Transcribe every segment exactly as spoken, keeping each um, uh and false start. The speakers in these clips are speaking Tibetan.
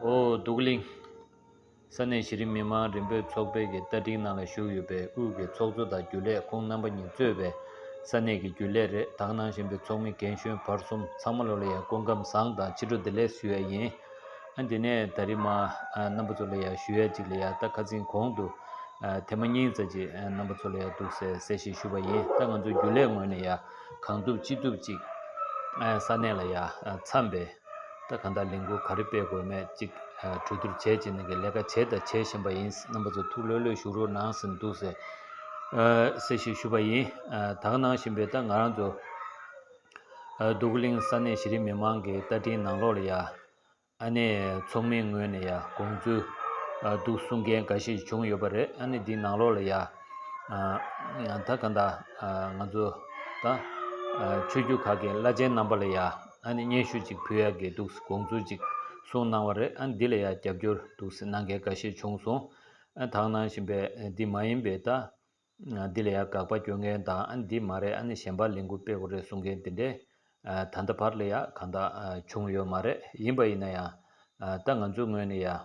ཨོ་འདུག་གླིང་ས་གནས་གཞི་རིམ་མི་མང་རིམ་སྤོར་ཚོགས་པའི་གི་བརྡ་འཕྲིན་ནང་ལ་ཞུགས་ཡོད་པའི་དབུས་ཀྱི་ཚོགས་གཙོ་དང་རྒྱུན་ལས་ཁོང་རྣམ་པ་གཉིས་གཙོས་པའི་ས་གནས་ཀྱི་རྒྱུན་ལས་རེད། ད་ག་ནང་བཞིན་པའི་ཚོགས་མི་རྒན་གཞོན་བར་གསུམ་ཚང་མ་ལོ་ལ་ཡང་སྐུ་ཁམས་བཟང་དང་ཕྱི་དྲོ་བདེ་ལེགས་ཞུ་ཡ་ཡིན། ཨ་འདི་ནས་ད་རིང་མ་ཨ་རྣམ་པ་ཚོ་ལ་ཡང་ཞུ་ཡ་གཅིག་ལ་ཡང་ད་ཁ་སང་གོང་དུ་ཨ་ཐེངས་མ་གཉིས་ཙམ་ཅིག་ཨ་རྣམ་པ་ཚོ་ལ་ཡང་འདུག་སེ་གསལ་བཤད་ཞུ་བ་ཡིན། ད་ང་ཚོ་རྒྱུན་ལས་ངོས་ནས་ཡང་གང་ཐུབ་ཅི་ཐུབ་ཅིག་ཨ་ས་གནས་ལ་ཡང་ཨ་འཚམས་པའི་ད་གང་ལྟར་ལས་འགུལ་ག་རེ་སྤེལ་དགོས་མེད་ཅིག་ཨ་གྲོས་བསྡུར་བྱས་བྱས་ནས་ཀྱི་ལས་ཀ་བྱས་དང་བྱེད་བཞིན་པ་ཡིན། རྣམ་པ་ཚོ་ཐུགས་ལྷོད་ལྷོད་བཞུགས་རོགས་གནང་ཟེར་འདུག་སེ་ཨ་གསལ་བཤད་ཞུ་བ་ཡིན། ཨ་ད་ག་ནང་བཞིན་པའི་ད་ང་རང་ཚོ་ཨ་འདུག་གླིང་ས་གནས་གཞི་རིམ་མི་མང་གི་བརྡ་འཕྲིན་ནང་ལོགས་ལ་ཡ་ཨ་ནི་ཚོགས་མིའི་ངོས་ནས་ཡ་དགོངས་ཚུལ་ཨ་འདུག་གསུང་མཁན་འགའ་ཤས་བྱུང་ཡོད་པ་རེད། ཨ་ནི་འདི་ནང་ལོགས་ལ་ཡ་ཨ་ད་ག་འདྲ་ཨ་ང་ཚོ་ད་ཨ་ཆོས་བརྒྱུད་ཁག་གི་བླ་ཆེན་རྣམ་པ་ལ་ཡ་ཨ་ནི་སྙན་ཞུ་ཅིག་ཕུལ་ཡ་གི་འདུག་དགོངས་ཚུལ་ཅིག་གསུངས་གནང་བ་རེད། ཨ་ནི་འདི་ལ་ཡ་རྒྱབ་སྐྱོར་འདུག་གནང་མཁན་འགའ་ཤས་བྱུང་སོང་། ཨ་ད་ག་ནང་བཞིན་པའི་འདི་མ་ཡིན་པའི་ད། འདི་ལ་ཡང་དགག་པ་སྐྱོན་མཁན་དང་། ཨ་འདི་མ་རེད། ཨ་ནི་གཞན་པ་ལས་འགུལ་སྤེལ་དགོས་རེད་གསུང་མཁན་དེ་འདྲས་ད་ལྟ་བར་ལ་ཡང་གང་ལྟར་བྱུང་ཡོད་མ་རེད། ཡིན་པ་ཡིན་ན་ཡང་ད་ང་ཚོའི་ངོས་ནས་ཡང་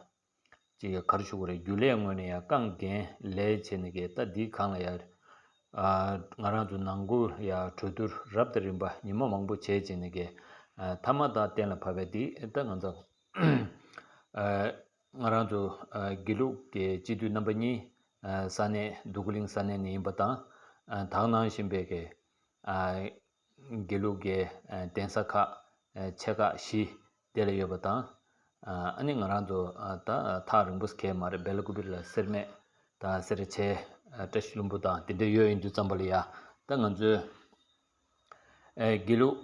ཅིག་ག་རེ་ཞུ་དགོས་རེད། རྒྱུན་ལས་ངོས་ནས་ཡང་རྐང་འགན་ལས་བྱས་ནས་གི་ད་འདིའི་སྒང་ལ་ཡང་ང་རང་ཚོ་ནང་ཁུལ་ཡང་གྲོས་བསྡུར་རབ་དང་རིམ་པ་ཉིན་མོ་མང་པོ་བྱས་བྱས་ནས་གི་མཐའ་མ་ད་གཏན་ལ་ཕབ་པའི་འདི་ད་ང་ཚོ་ང་རང་ཚོ་དགེ་ལུགས་ཀྱི་སྤྱི་འཐུས་རྣམ་པ་གཉིས། ས་གནས་འདུ་གུ་གླིང་ས་གནས་ནས་ཡིན་པ་དང་། ད་ག་ནང་བཞིན་པའི་གི་དགེ་ལུགས་ཀྱི་གདན་ས་ཁག་ཆེ་ཁག་བཞི་དེ་ལ་ཡོད་པ་དང་། ཨ་ནི་ང་རང་ཚོ་ད་ཐག་རིང་པོ་ཞིག་མ་རེད། སྦེལ་ཀུ་པེ་ལ་སེར་སྨད་དང་སེར་བྱེས་བཀྲ་ཤིས་ལྷུན་པོ་དང་དེ་འདྲ་ཡོད་ཡིན་དུས་ཙམ་པ་ལ་ཡ་ད་ང་ཚོའི་དགེ་ལུགས་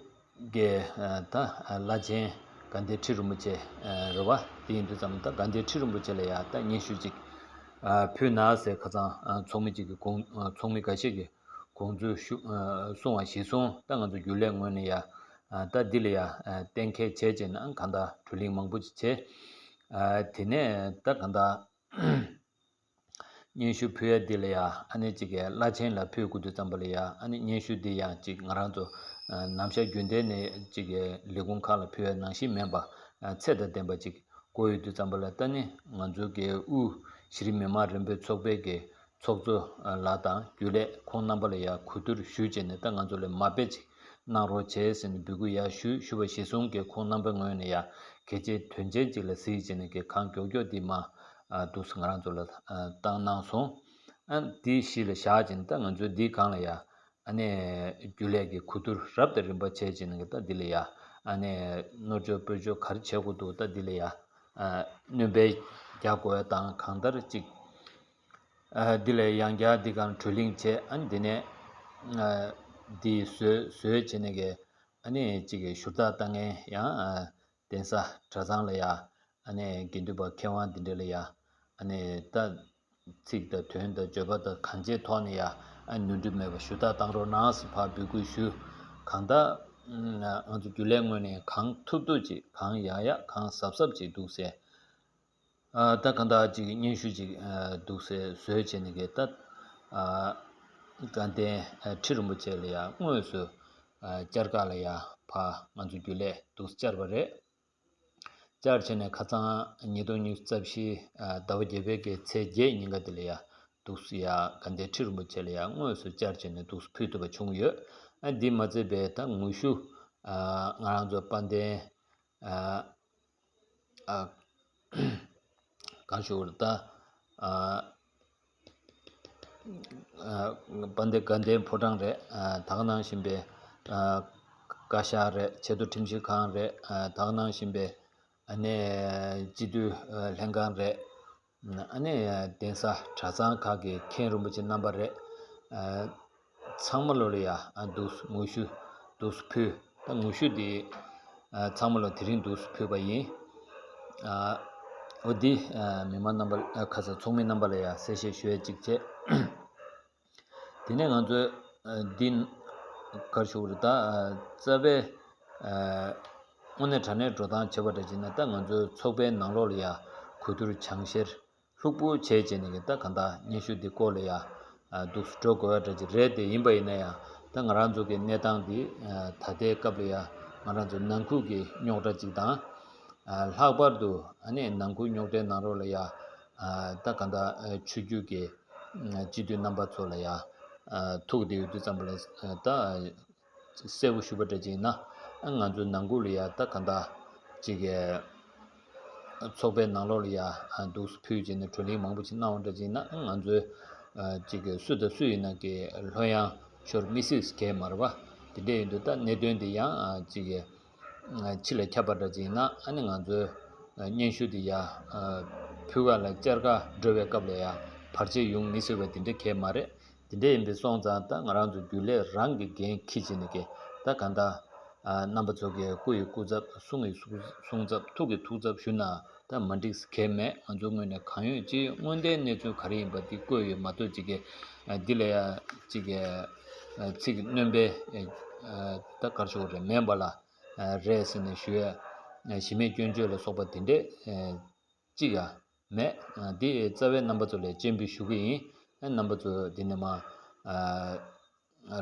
ཀྱི་ད་བླ་ཆེན་དགའ་ལྡན་ཁྲི་རིན་པོ་ཆེ་རེད་བ། དེ་ཡིན་དུས་ཙམ་ད་དགའ་ལྡན་ཁྲི་རིན་པོ་ཆེ་ལ་ཡ་ད་སྙན་ཞུ་ཅིག་ཕུལ་ན་ཟེར་ཁ་སང་ཚོགས་མི་གཅིག་གི་དགོངས་ཚོགས་མི་འགའ་ཤས་ཀྱི་དགོངས་ཚུལ་ཞུ་གསུང་བ་གཞིར་བཟུང་ད་ང་ཚོ་རྒྱུན་ལས་ངོས་ནས་ཡ་ད་འདི་ལ་ཡ་གཏན་འཁེལ་བྱས་བྱས་ན་གང་ལྟར་བགྲོ་གླེང་མང་པོ་ཅིག་བྱས། དེ་ནས་ད་གང་ལྟར། སྙན་ཞུ་ཕུལ་ཡ་འདི་ལ་ཡ་ཨ་ནི་གཅིག་གི་བླ་ཆེན་ལ་ཕུལ་དགོས་དུས་ཙམ་པ་ལ་ཡ་ཨ་ནི་སྙན་ཞུ་འདི་ཡང་གཅིག་ང་རང་ཚོ་ནམ་ཞག་རྒྱུན་ལྡན་ནས་གཅིག་གི་ལས་ཁུངས་ཁག་ལ་ཕུལ་ཡ་ནང་བཞིན་མིན་པ་ཚད་དང་ལྡན་པ་ཅིག་དགོས་ཡོད་དུས་ཙམ་པ་ལ་ད་ནི་ང་ཚོ་གི་དབུས་གཞི་རིམ་མི་མང་རིམ་པའི་ཚོགས་པའི་གི་ཚོགས་གཙོ་ལགས་དང་རྒྱུན་ལས་ཁོང་རྣམ་པ་ལ་ཡ་གོ་བསྡུར་ཞུས་བྱས་ནས་ད་ང་ཚོ་ལ་མ་དཔེ་ཅིག་གནང་རོགས་བྱས་ཟེར་ནས་འབོད་སྐུལ་ཡ་ཞུས། ཞུས་པ་གཞིར་བཟུང་གི་ཁོང་རྣམ་པའི་ངོས་ནས་ཡ་གལ་ཆེའི་དོན་ཆེན་ཅིག་ལ་གཟིགས་བྱས་ནས་གི་གང་མགྱོགས་མགྱོགས་འདི་མ་ཨ་འདུག་སེ་ང་རང་ཚོ་ལ་ཨ་བཏང་གནང་སོང་། ཨ་འདི་གཞི་ལ་བཞག་བྱས་ནས་ད་ང་ཚོས་འདིའི་སྒང་ལ་ཡ་ཨ་ནི་རྒྱུན་ལས་ཀྱི་གོ་བསྡུར་རབ་དང་རིམ་པ་བྱས་བྱས་ནས་གི་ད་འདི་ལ་ཡ་ཨ་ནི་སྣོར་བཅོས་སྤོས་བཅོས་ག་རེ་བྱེད་དགོས་འདུག་ད་འདི་ལ་ཡ་ཨ་སྣོན་པ་རྒྱག་དགོས་དང་གང་ལྟར་ཅིག་ཨ་འདི་ལ་ཡང་བསྐྱར་འདི་སྒང་བགྲོ་གླེང་བྱས། ཨ་ནི་འདི་ནས་ཨ་འདི་བཟོས་བཟོས་བྱས་ནས་གི་ཨ་ནི་གཅིག་གི་ཞུ་དག་བཏང་མཁན་ཡང་ཨ་གདན་ས་གྲྭ་ཚང་ལ་ཡ་ཨ་ནི་དགེ་འདུན་པ་མཁས་དབང་འདི་འདྲ་ལ་ཡ་ཨ་ནི་ད་ཚིག་དང་དོན་དང་བརྗོད་པ་དང་གང་ཅིའི་ཐོག་ནས་ཡ་ཨ་ནི་ནོར་འཁྲུལ་མེད་པ་ཞུ་དག་བཏང་རོགས་གནང་ཟེར་ཕར་འབོད་སྐུལ་ཞུ། གང་ལྟར་ང་ཚོ་རྒྱུན་ལས་ངོས་ནས་གང་ཐུབ་ཐུབ་ཅིག་གང་ཡག་ཡག་གང་གཟབ་གཟབ་ཅིག་འདུག་ཟེར། ཨ་ད་གང་ལྟར་ཅིག་སྙན་ཞུ་ཅིག་ཨ་འདུག་སེ་བཟོས་བྱས་ནས་གི་ད་ཨ་དགའ་ལྡན་ཨ་ཁྲི་རིན་པོ་ཆེ་ལ་ཡ་དངོས་སུ་ཨ་བཅར་ག་ལ་ཡ་ཕར་ང་ཚོ་རྒྱུན་ལས་འདུག་སེ་བཅར་བ་རེད། བཅར་བྱས་ནས་ཁ་སང་ཉིས་སྟོང་ཉི་ཤུ་རྩ་བཞི་ཨ་ཟླ་བ་བརྒྱད་པའི་གི་ཚེས་བརྒྱད་ཉིན་ཀ་དེ་ལ་ཡ་འདུག་སེ་ཡ་དགའ་ལྡན་ཁྲི་རིན་པོ་ཆེ་ལ་ཡ་དངོས་སུ་བཅར་བྱས་ནས་འདུག་སེ་ཕུལ་ཐུབ་པ་བྱུང་ཡོད། ཨ་འདི་མ་ཚད་པའི་ད་ངོ་ཤུ་ཨ་ང་རང་ཚོ་དཔལ་ལྡན་ཨ་ཨ་གང་ཞུ་བར་ད་ཨ་ཨ་དཔལ་ལྡན་དགའ་ལྡན་ཕོ་བྲང་རེད། ཨ་ད་ག་ནང་བཞིན་པའི་ཨ་བཀའ་ཤག་རེད། ཆེས་མཐོ་ཁྲིམས་ཞིབ་ཁང་རེད། ཨ་ད་ག་ནང་བཞིན་པའི་ཨ་ནི་སྤྱི་འཐུས་ཨ་ལྷན་ཁང་རེད། ཨ་ནི་གདན་ས་གྲྭ་ཚང་ཁག་གི་མཁན་རིན་པོ་ཆེ་རྣམ་པ་རེད། ཨ་ཚང་མ་ལོ་ལ་ཡ་ཨ་འདུག་སེ་ངོ་ཤུ་འདུག་སེ་ཕུལ། ད་ངོ་ཤུ་དེ་ཨ་ཚང་མ་ལོ་དེ་རིང་འདུག་སེ་ཕུལ་བ་ཡིན། ཨ་འོ་འདི་ཨ་མི་མང་རྣམ་པ་ཨ་ཁ་ས་ཚོགས་མི་རྣམ་པ་ལ་ཡ་གསལ་བཤད་ཞུ་ཡ་གཅིག་བྱས། དེ་ནས་ང་ཚོས་ཨ་འདི་ག་རེ་ཞུ་དགོས་རེད། ད་ཨ་རྩ་བའི་ཨ་དངོས་གནས་དྲང་གནས་འགྲོ་སྟངས་བྱས་པ་འདྲ་བྱས་ན་ད་ང་ཚོའི་ཚོགས་པའི་ནང་ལོགས་ལ་ཡ་གོ་བསྡུར་སྦྱང་བཤེར་ལྷུག་པོ་བྱས་བྱས་ནས་ཀྱི་ད་གང་ལྟར་སྙན་ཞུ་འདི་སྐོར་ལ་ཡ་འདུག་སེ་འགྲོ་དགོས་པ་འདྲ་ཅིག་རེད་དེ། ཡིན་པ་ཡིན་ན་ཡང་ད་ང་རང་ཚོ་གི་གནས་སྟངས་འདི་ད་ལྟའི་སྐབས་ལ་ཡ་ང་རང་ཚོ་ནང་ཁུལ་གྱི་རྙོག་དྲ་ཅིག་དང་ ལྷག་པར་དུ་ཨ་ནི་ནང་ཁུལ་རྙོག་དྲའི་ནང་ལོགས་ལ་ཡ་ད་ག་འདྲ་ཆོས་བརྒྱུད་ཀྱི་སྤྱི་འཐུས་རྣམ་པ་ཚོ་ལ་ཡ་ཐུག་བསྡད་ཡོད་དུས་ཙམ་པ་ལ་ད། གསལ་པོ་ཞུས་པ་འདྲ་ཅིག་ཡིན་ན། ང་ཚོའི་ནང་ཁུལ་ལ་ཡ་ད་ག་འདྲ་ཅིག་གི་ཚོགས་པའི་ནང་ལོགས་ལ་ཡ་འདུག་ཕུལ་བྱས་ནས་བགྲོ་གླེང་མང་པོ་ཅིག་གནང་བ་འདྲ་ཅིག་ཡིན་ན། ང་ཚོའི་ཅིག་གི་སུ་དང་སུ་ཡིན་ན་གི་ལྷོད་ཡངས་ཤོར་མི་སྲིད་གལ་མ་རེད་པ། དེ་འདྲ་ཡིན་དུས་ད་གནད་དོན་འདི་ཡང་ཅིག་གི་ཕྱི་ལ་ཁྱབ་པ་འདྲ་ཅིག་ཡིན་ན། ཨ་ནི་ང་ཚོའི་སྙན་ཞུ་འདི་ཡ་ཕུལ་ག་ལ་བཅར་ག་འགྲོ་བའི་སྐབས་ལ་ཡ་བར་ཆད་ཡོང་མི་སྲིད་པ་དེ་འདྲ་གལ་མ་རེད། དེ་འདྲ་ཡིན་པའི་སོང་ཙང་ད་ང་རང་ཚོ་རྒྱུན་ལས་རང་གི་འགན་འཁྱེར་བྱས་ནས་ཀྱི་ད་གང་ལྟར་རྣམ་པ་ཚོ་གི་སྐུ་ཡི་སྐུ་ཚབ། གསུང་ཡི་གསུང་ཚབ། ཐུགས་ཀྱི་ཐུགས་ཚབ་ཞུ་ན་ད་མ་འགྲིག་གལ་མེད། ང་ཚོ་ངོས་ནས་གང་ཡོད་ཅི་ཡོད་དངོས་བདེན་གནས་ཚུལ་ག་རེ་ཡིན་པ་འདི་བཀོད་ཡོད་མ་གཏོགས་ཅིག་གི་འདི་ལ་ཡ་ཅིག་གི་ཚིག་རྣོན་པའི་ད་གར་ཤོག་རེ་མེད་པ་ལ་རེད་ཟེར་ནས་ཞུ་ཡ་གཞི་མེད་སྐྱོན་བརྗོད་ལ་སོགས་པ་དེ་འདྲས་གཅིག་ཡང་མེད། འདི་རྩ་བའི་རྣམ་པ་ཚོ་ལ་སྤྱན་འབུལ་ཞུ་གི་ཡིན། རྣམ་པ་ཚོ་འདི་ནས་མ་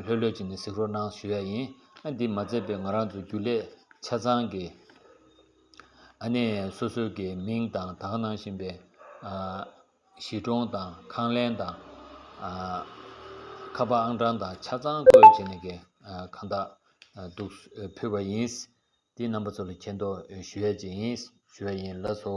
ལྷོད་ལྷོད་བྱས་ནས་གཟིགས་རོགས་གནང་ཞུ་ཡ་ཡིན། འདི་མ་ཚད་པའི་ང་རང་ཚོ་རྒྱུན་ལས་ཆ་ཚང་གི་ཨ་ནི་སོ་སོའི་གི་མིང་དང་ད་ག་ནང་བཞིན་པའི་གཞིས་གྲོང་དང་ཁང་ལན་དང་ཁ་པར་ཨང་གྲངས་དང་ཆ་ཚང་བཀོད་བྱས་ནས་གི་གང་ལྟར་འདུག་ཕུལ་བ་ཡིན། འདི་རྣམ་པ་ཚོ་ལ་མཁྱེན་རྟོགས་ཞུ་ཡ་ཅིག་ཡིན། ཞུ་ཡ་ཡིན། ལགས་སོ།